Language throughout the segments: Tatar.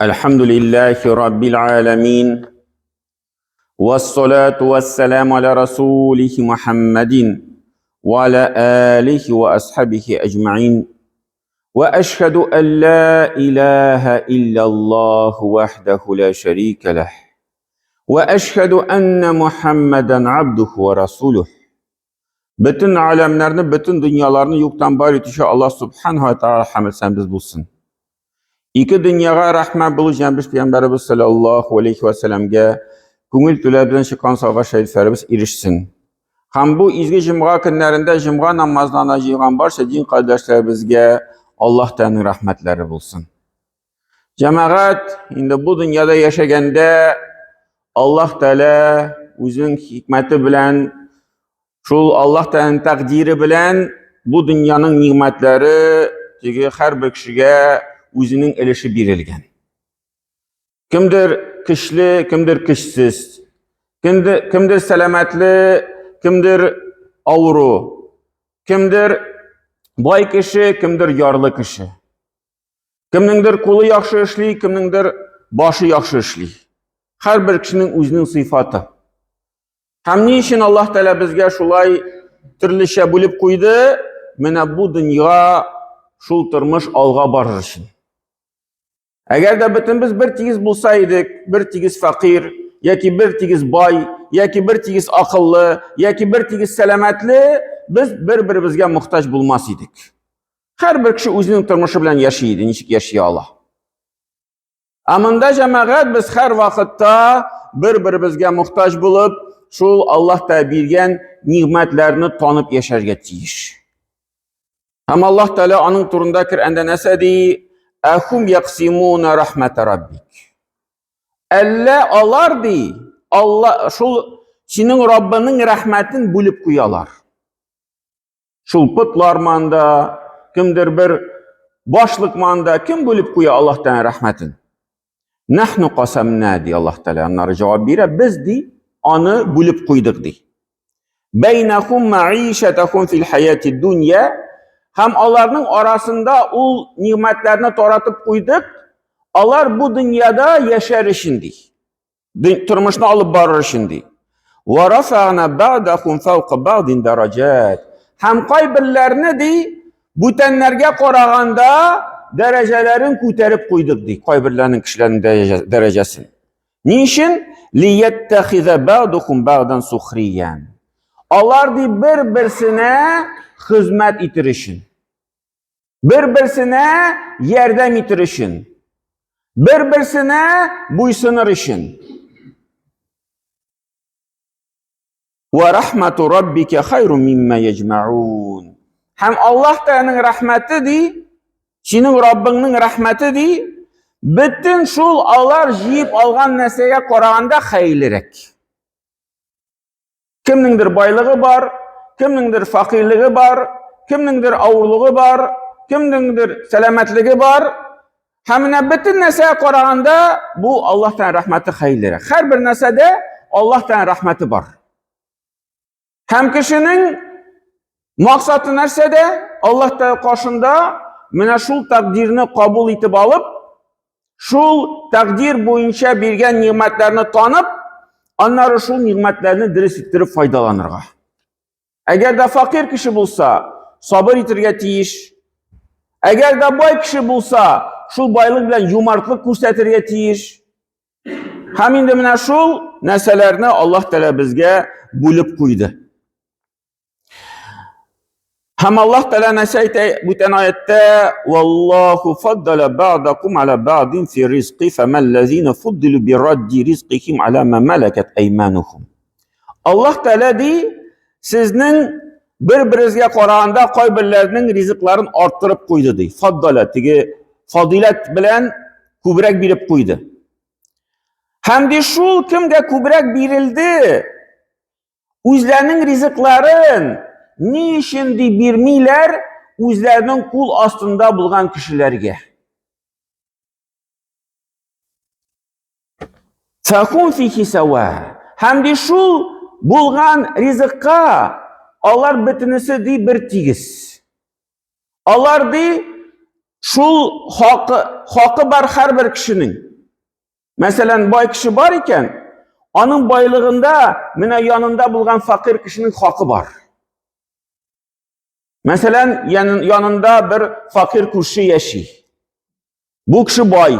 الحمد لله رب العالمين والصلاة والسلام على رسوله محمد وعلى آله وأصحابه أجمعين وأشهد أن لا إله إلا الله وحده لا شريك له وأشهد أن محمدا عبده ورسوله Бөтен аләмнәрне, бөтен дөньяларны юктан бар итүче Аллаһ субханһу ва тааля хәмд сәнбез булсын. Ике дөньяга рәхмәт булу җәнбеш пәйгамбәребез саллаллаһу алейхи ва сәлламгә күңел түләбездән чыккан сафа шәрифләребез ирешсен. Һәм бу изге җомга көннәрендә җомга намазына җыйган барча дин кардәшләребезгә Аллаһ Тәгаләнең рәхмәтләре булсын. Җәмәгать, инде бу дөньяда яшәгәндә Аллаһ Тәгалә үзенең хикмәте белән, шул Аллаһ Тәгаләнең тәкъдире белән бу дөньяның нигъмәтләре теге һәрбер кешегә үзенең өлеше бирелгән. Кемдер көчле, кемдер көчсез. Кемдер, кемдер сәламәтле, кемдер авыру. Кемдер бай кеше, кемдер ярлы кеше. Кемнеңдер кулы яхшы эшли, кемнеңдер башы яхшы эшли. Һәрбер кешенең үзенең сыйфаты. Һәм ни өчен Аллаһ Тәгалә безгә шулай төрлечә бүлеп куйды? Менә бу дөнья шул тормыш алга барыр өчен. Әгәр дә бөтенбез бер тигез булса идек, бер тигез фәкыйрь, яки бер тигез бай, яки бер тигез акыллы, яки бер тигез сәламәтле, без бер-беребезгә мохтаҗ булмас идек. Һәрбер кеше үзенең тормышы белән яши иде, ничек яши ала. Ә монда җәмәгать без һәр вакытта бер-беребезгә мохтаҗ булып, шул Аллаһ та биргән нигъмәтләрне танып яшәргә тиеш. Һәм Аллаһ Тәгалә аның турында Коръәндә нәрсә ди? Әхум яксимуна рахмата раббик. Әллә алар ди, Алла шул синең Раббының рәхмәтен бүлеп куялар. Шул потлар манда, кемдер бер башлык манда, кем бүлеп куя Аллаһ Тәгалә рәхмәтен? Нахну касамна ди Аллаһ Тәгалә. Аннары җавап бирә, без ди аны бүлеп куйдык ди. Бәйнәхум мәишәтәхум фил хаяти дунья һәм аларның арасында ул нигъмәтләрне таратып куйдык. Алар бу дөньяда яшәр өчен ди. Тормышны алып барыр өчен ди. Ва рафагна бa'дахум фawqa ba'din дараҗат. Һәм кайберләрне ди, бүтәннәргә караганда дәрәҗәләрен күтәреп куйдык ди, кайберләрнең кешеләрнең дәрәҗәсен. Ни өчен? Лияттахиза бa'духум бa'дан сухриян. Алар ди бер-берсенә хезмәт итер өчен. Бер-берсенә ярдәм итер өчен. Бер-берсенә буйсыныр өчен. Ва рахмату раббика хайру мимма яҗмаун. Һәм Аллаһ Тәгаләнең рәхмәте ди, синең Раббыңның рәхмәте ди, бөтен шул алар җыеп алган нәрсәгә караганда хәерлерәк. Кемнеңдер байлыгы бар, кемнеңдер факирлеге бар, кемнеңдер авырлыгы бар, кемнеңдер сәламәтлеге бар. Һәм менә бөтен нәрсәгә караганда бу Аллаһ Тәгалә рәхмәте хәерлерәк. Һәрбер нәрсәдә Аллаһ Тәгалә рәхмәте бар. Һәм кешенең максаты нәрсәдә? Аллаһ Тәгалә каршында менә шул тәкъдирне кабул итеп алып, Шул тәкъдир буенча биргән нигъмәтләрне танып, аннары шул нигъмәтләрне дөрес иттереп файдаланырга. Әгәр дә факир кеше булса, сабыр итергә тиеш. Әгәр дә бай кеше булса, шул байлык белән юмартлык күрсәтергә тиеш. Һәм инде менә шул нәрсәләрне Аллаһ Тәгалә безгә бүлеп куйды. Һәм Аллаһ Тәгалә нәрсә әйтә бүтән аятта? Валлаху фаддала бa'дакум ала бa'дин фи ризқи фамаллазина фуддилу би радди ризқихим ала ма малакат айманухум. Аллаһ Тәгалә ди, сезнең бер-берегезгә караганда кайберләренең ризыкларын арттырып куйды ди. Фаддала теге фадиләт белән күбрәк биреп куйды. Һәм ди шул кемгә күбрәк бирелде, Үзләренең ризыкларын ни өчен ди бирмиләр үзләренең кул астында булган кешеләргә? Фәхум фихи сәва. Һәм ди шул булган ризыкка алар бөтенесе ди бер тигез. Алар ди шул хакы, хакы бар һәрбер кешенең. Мәсәлән, бай кеше бар икән, аның байлыгында менә янында булган факир кешенең хакы бар. Мәсәлән, янында бер факир күрше яши. Бу кеше бай.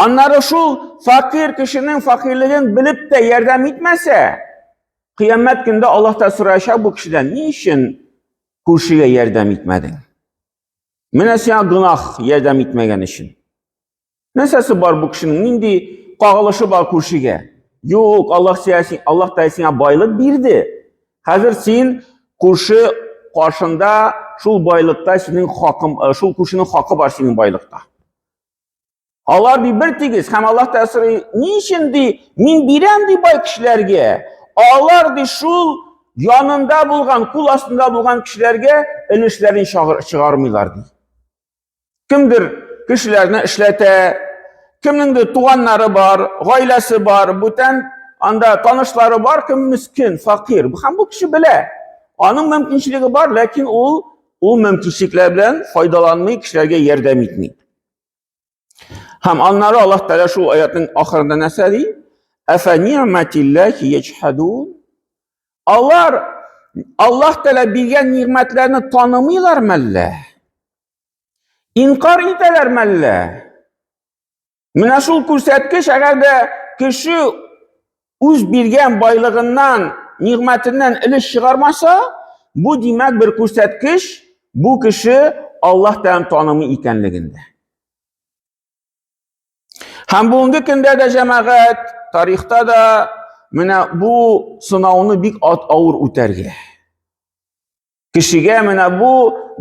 Аннары шул факир кешенең факирлеген белеп тә ярдәм итмәсә, кыямәт көндә Аллаһ та сораячак бу кешедән, ни өчен күршегә ярдәм итмәдең? Менә сиңа гөнаһ ярдәм итмәгән өчен. Нәрсәсе бар бу кешенең? Нинди кагылышы бар күршегә? Юк, Аллаһ сиңа, Аллаһ та сиңа байлык бирде. Хәзер син күрше каршында шул байлыкта синең хакым, э, шул күршенең хакы бар синең байлыкта. Алар ди бер тигез һәм Аллаһ та сорый, ни өчен ди, мин бирәм ди бай кешеләргә. Алар ди шул янында булган, кул астында булган кешеләргә өлешләрен чыгармыйлар ди. Кемдер кешеләрне эшләтә, кемнеңдер туганнары бар, гаиләсе бар, бүтән анда танышлары бар, кем мискин, факир. Һәм бу кеше белә. Аның мөмкинчелеге бар, ләкин ул ул мөмкинчелекләр белән файдаланмый, кешеләргә ярдәм итми. Һәм аннары Аллаһ Тәгалә шул аятның ахырында нәрсә ди? Әфә ни'матиллахи яҗхадун? Алар Аллаһ Тәгалә биргән нигъмәтләрне танымыйлар мәллә? Инкар итәләр мәллә? Менә шул күрсәткеч, әгәр дә кеше үз биргән байлыгыннан, нигъмәтеннән өлеш чыгармаса, бу димәк бер күрсәткеч, бу кеше Аллаһ Тәгаләне танымый икәнлегендә. Һәм бүгенге көндә дә җәмәгать, тарихта да менә бу сынауны бик авыр үтәргә. Кешегә менә бу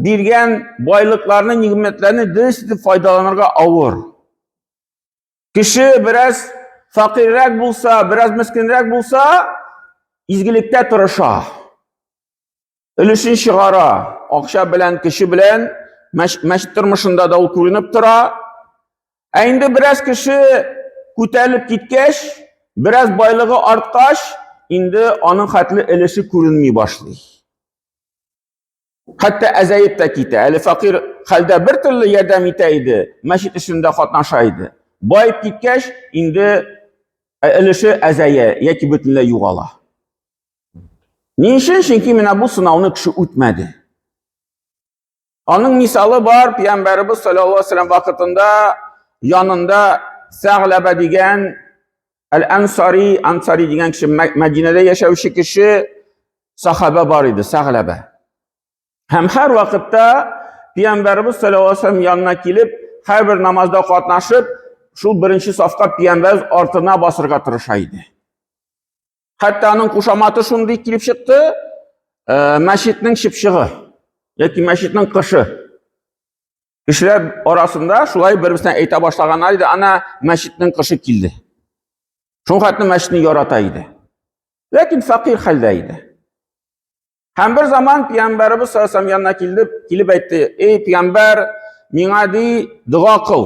биргән байлыкларны, нигъмәтләрне дөрес итеп файдаланырга авыр. Кеше бераз факиррәк булса, бераз мескенрәк булса, изгелектә тырыша. Өлешен чыгара, акча белән, кеше белән, мәчет тормышында да ул күренеп тора. Ә инде бераз кеше күтәрелеп киткәч, бераз байлыгы арткач, инде аның хәтле өлеше күренми башлый. Хәтта әзәеп тә китә. Әле фәкыйрь хәлдә бер төрле ярдәм итә иде, мәчет эшендә катнаша иде. Баеп киткәч, инде өлеше әзәя яки бөтенләй югала. Ни өчен? Чөнки менә бу сынауны кеше үтмәде. Аның мисалы бар, Пәйгамбәребез саллаллаһу алейһи вәсәлләм вакытында янында Сәгъләбә дигән Әл-Ансари, Ансари дигән кеше Мәдинәдә яшәүче кеше сахаба бар иде, Сәгъләбә. Һәм һәр вакытта Пәйгамбәребез саллаллаһу алейһи вәсәлләм янына килеп, һәрбер намазда катнашып, шул беренче сафка Пәйгамбәребез артына басырга тырыша иде. Хәтта аның кушаматы шундый килеп чыкты, э, мәчетнең чыпчыгы яки мәчетнең кышы. Кешеләр арасында шулай бер-берсенә әйтә башлаганнар иде, ана мәчетнең кышы килде. Шул хәтле мәчетне ярата иде. Ләкин фәкыйрь хәлдә иде. Һәм бер заман пәйгамбәребез саллаллаху алейһи янына килде, килеп әйтте: "Эй пәйгамбәр, миңа ди дога кыл.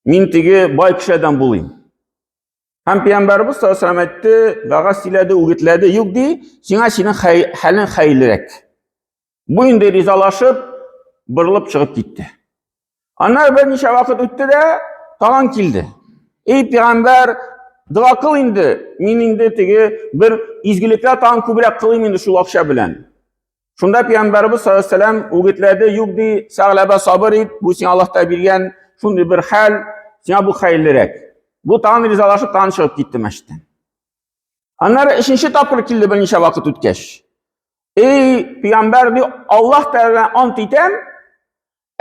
Мин теге бай кешедән булыйм". Һәм пәйгамбәребез саллаллаху алейһи әйтте, вәгазь сөйләде, үгетләде, юк ди, сиңа синең хәлең хәерлерәк. Бу инде ризалашып, борылып чыгып китте. Аннары берничә вакыт үтте дә, тагын килде. Эй, пәйгамбәр, дога кыл инде, мин инде теге бер изгелекләр тагын күбрәк кылыйм инде шул акча белән. Шунда пәйгамбәребез саллаллаху алейһи вәсәлләм үгетләде, юк ди, Сәгъләбә сабыр ит, бу сиңа Аллаһ та биргән шундый бер хәл, сиңа бу хәерлерәк. Бу тагын ризалашып, тагын чыгып китте мәчеттән. Аннары өченче тапкыр килде берничә вакыт үткәч. Эй, пәйгамбәр ди, Аллаһ Тәгаләдән ант итәм,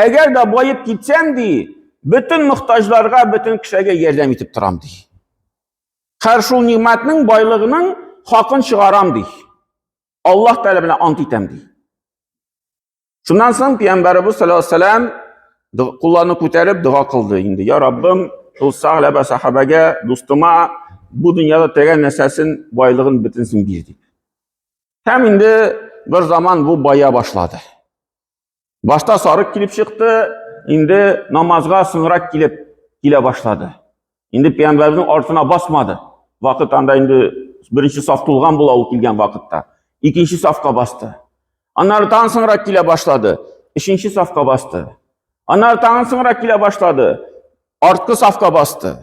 әгәр дә баеп китсәм ди, бөтен мохтаҗларга, бөтен кешеләргә ярдәм итеп торам ди. Һәр шул нигъмәтнең байлыгының хакын чыгарам ди. Аллаһ Тәгалә белән ант итәм ди. Шуннан соң пәйгамбәребез саллаллаһу алейһи вәсәлләм кулларны күтәреп дога кылды инде. Я Раббым, шул Сәгъләбә сахабәгә, дустыма бу дөньяда теләгән нәрсәсен, байлыгын бөтенсен бир дип. Һәм инде бер заман бу бая башлады. Башта сарык килеп чыкты, инде намазга соңрак килеп килә башлады. Инде пәйгамбәрнең артына басмады. Вакыт анда инде беренче саф тулган була ул килгән вакытта. Икенче сафка басты. Аннары тагын соңрак килә башлады. Өченче сафка басты. Аннары тагын соңрак килә башлады. Арткы сафка басты.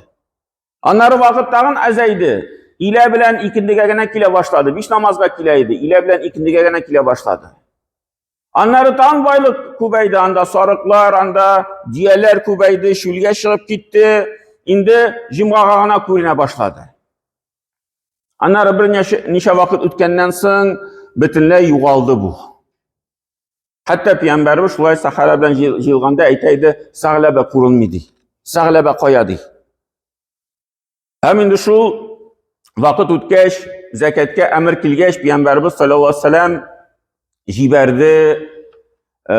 Аннары вакыт тагын азайды. Илә белән икендегә генә килә башлады. Биш намазга килә иде. Илә белән икендегә генә килә башлады. Аннары тагын байлык күбәйде. Анда сарыклар, анда дияләр күбәйде, чүлгә чыгып китте. Инде җомгага гына күренә башлады. Аннары бер ничә вакыт үткәннән соң бөтенләй югалды бу. Хәтта пәйгамбәребез шулай сахара белән җыелганда әйтә иде, Сәгъләбә күренми ди. Сәгъләбә кая ди. Һәм инде шул вакыт үткәч, зәкәткә әмер килгәч, пәйгамбәребез саллаллаһу алейһи вәсәлләм җибәрде э,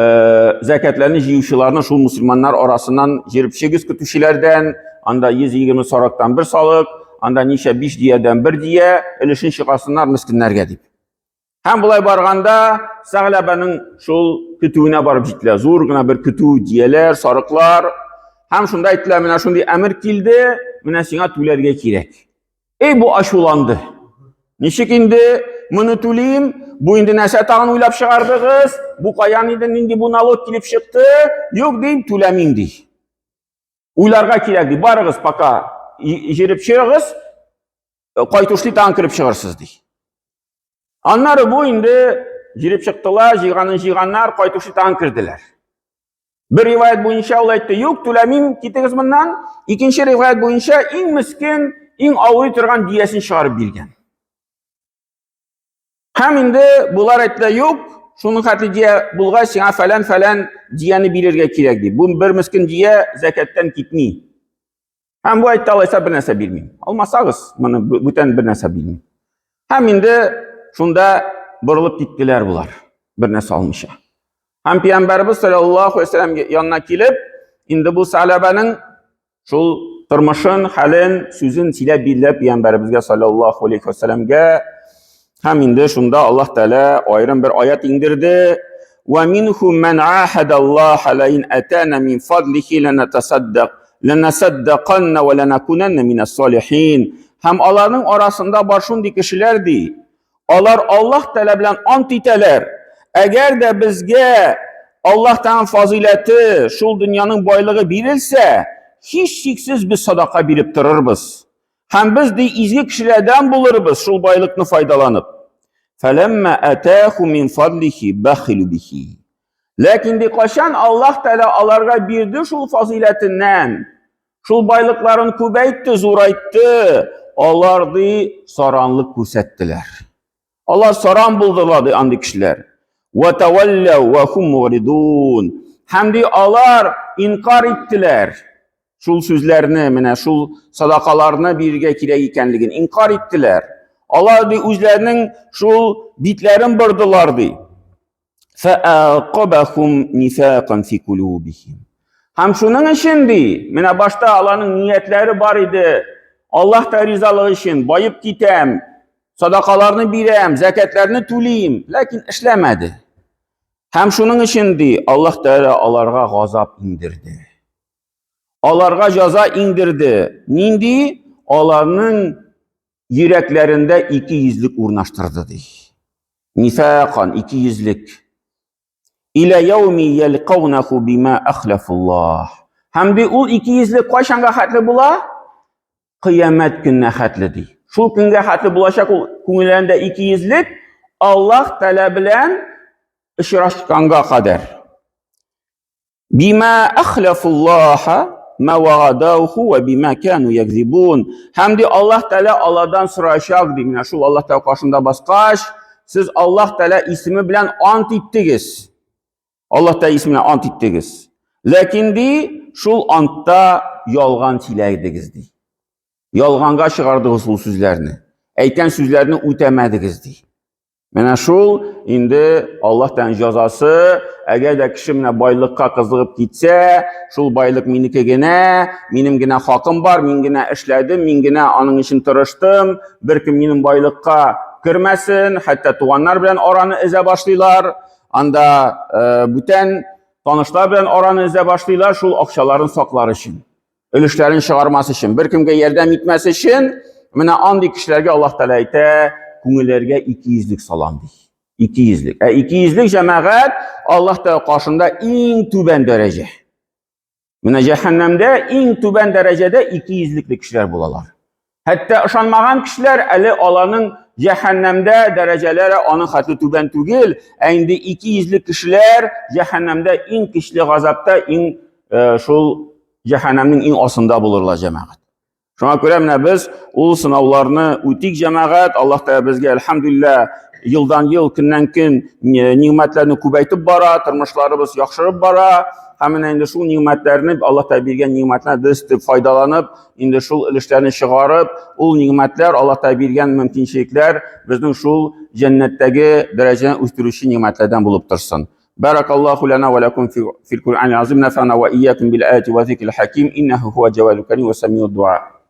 зәкәтләрне җыючыларны шул мусульманнар арасыннан җиреп чыгыз көтүчеләрдән, анда 120 сарыктан бер салык, анда ничә 5 диядән бер дия, өлешен чыгарсыннар мескеннәргә дип. Һәм болай барганда Сәгъләбәнең шул көтүенә барып җиттеләр. Зур гына бер көтү, дияләр, сарыклар. Һәм шунда әйттеләр, менә шундый әмер килде, менә сиңа түләргә кирәк. Эй, бу ачуланды. Ничек инде моны түлим? Бу инде нәрсә тагын уйлап чыгардыгыз? Бу каян инде нинди бу налог килеп чыкты? Юк дим, түләмим ди. Уйларга кирәк ди. Барыгыз пока җиреп чыгыгыз, кайтушлый тагын кереп чыгырсыз ди. Аннары бу инде җиреп чыктылар, җыйганын җыйганнар, кайтучы тагын керделәр. Бер риваять буенча ул әйтте, юк, түләмим, китегез моннан. Икенче риваять буенча иң мискен, иң авырый торган диясен чыгарып биргән. Һәм инде булар әйтте, юк, шуның хәтле дия булгач, сиңа фәлән-фәлән дияне бирергә кирәк ди. Бу бер мискен дия зәкәттән китми. Һәм бу әйтте, алайса бер нәрсә бирмим. Алмасагыз, моны бүтән бер нәрсә бирмим. Һәм инде шунда борылып киттеләр булар, бер нәрсә алмыйча. Һәм пәйгамбәребез саллаллаһу алейһи вәсәлләм янына килеп, инде бу сәләбәнең шул тормышын, хәлен, сүзен сөйләп бирделәр пәйгамбәребезгә саллаллаһу алейһи вәсәлләмгә. Һәм инде шунда Аллаһ Тәгалә аерым бер аят иңдерде. Ва минхум ман ахада Аллаһ ла ин атана мин фадлихи ланатасаддак ланасаддаканна ва ланакунанна минас салихин. Һәм аларның арасында бар шундый кешеләр ди. Алар Аллаһ Тәгалә белән ант итәләр. Әгәр дә безгә Аллаһ Тәгаләнең фазыйләте, шул дөньяның байлыгы бирелсә, һичшиксез без садака биреп торырбыз. Һәм без ди изге кешеләрдән булырбыз шул байлыкны файдаланып. Фәләммә атаху мин фадлихи бахилу бихи. Ләкин ди кайчан Аллаһ Тәгалә аларга бирде шул фазыйләтеннән, шул байлыкларын күбәйтте, зурайтты, алар ди саранлык күрсәттеләр. Алар саран булдылар ди андый кешеләр. Ва таваллау ва хум мугридун. Һәм ди алар инкар иттеләр. Шул сүзләрне, менә шул садакаларны бирергә кирәк икәнлеген инкар иттеләр. Алар ди үзләренең шул битләрен бордылар ди. Фаақабахум нифакан фи кулубихим. Һәм шуның өчен ди, менә башта аларның ниятләре бар иде. Аллаһ та ризалыгы өчен баеп китәм, садакаларны бирәм, зәкәтләрне түлим, ләкин эшләмәде. Һәм шуның өчен ди, Аллаһ Тәгалә аларга газап иңдерде. Аларга җаза иңдерде. Нинди? Аларның йөрәкләрендә ике йөзлек урнаштырды ди. Нифакан ике йөзлек. Илә яуми ялкаунаху бима ахлафуллах. Һәм ди ул ике йөзлек кайчанга хәтле була? Кыямәт көненә хәтле ди. Шул көнгә хәтле булачак ул күңелләрендә ике йөзлек Аллаһ Тәгалә белән очрашканга кадәр. Бима ахлафуллаха ма вагадауху ва бима кану якзибун. Һәм ди Аллаһ Тәгалә алардан сорачак ди. Менә шул Аллаһ Тәгалә каршында баскач, сез Аллаһ Тәгалә исеме белән ант иттегез. Аллаһ Тәгалә исеменә ант иттегез. Ләкин ди шул антта ялган сөйләдегез ди. Ялганга чыгардыгыз ул сүзләрне. Әйткән сүзләрне үтәмәдегез ди. Менә шул инде Аллаһ Тәгаләнең җәзасы, әгәр дә кеше менә байлыкка кызыгып китсә, шул байлык минеке генә, минем генә хакым бар, мин генә эшләдем, мин генә аның өчен тырыштым, беркем минем байлыкка кермәсен, хәтта туганнар белән араны эзә башлыйлар, анда э, бүтән танышлар белән араны эзә башлыйлар, шул акчаларын саклар өчен. Өлешләрен чыгармас өчен, беркемгә ярдәм итмәс өчен, менә андый кешеләргә Аллаһ Тәгалә әйтә, күңелләргә икейөзлек салам ди. Икейөзлек. Ә икейөзлек җәмәгать Аллаһ Тәгалә каршында иң түбән дәрәҗә. Менә җәһәннәмдә иң түбән дәрәҗәдә икейөзлекле кешеләр булалар. Хәтта ышанмаган кешеләр әле аларның җәһәннәмдә дәрәҗәләре аның хәтле түбән түгел, ә инде икейөзле кешеләр җәһәннәмдә иң көчле газапта, иң э, шул җәһәннәмнең иң асында булырлар җәмәгать. Шуңа күрә менә без ул сынауларны үтик җәмәгать, Аллаһ Тәгалә безгә әлхәмдүлилләһ елдан ел, көннән көн нигъмәтләрне күбәйтеп бара, тормышларыбыз яхшырып бара. Һәм менә инде шул нигъмәтләрне Аллаһ Тәгалә биргән нигъмәтләрне без файдаланып, инде шул өлешләрне чыгарып, ул нигъмәтләр Аллаһ Тәгалә биргән мөмкинчелекләр безнең шул җәннәттәге дәрәҗәне үстерүче нигъмәтләрдән булып торсын. بارك الله لنا ولكم في القرآن العظيم نفعنا وإياكم بالآيات وذكر الحكيم إنه هو جواد الكريم وسميع الدعاء.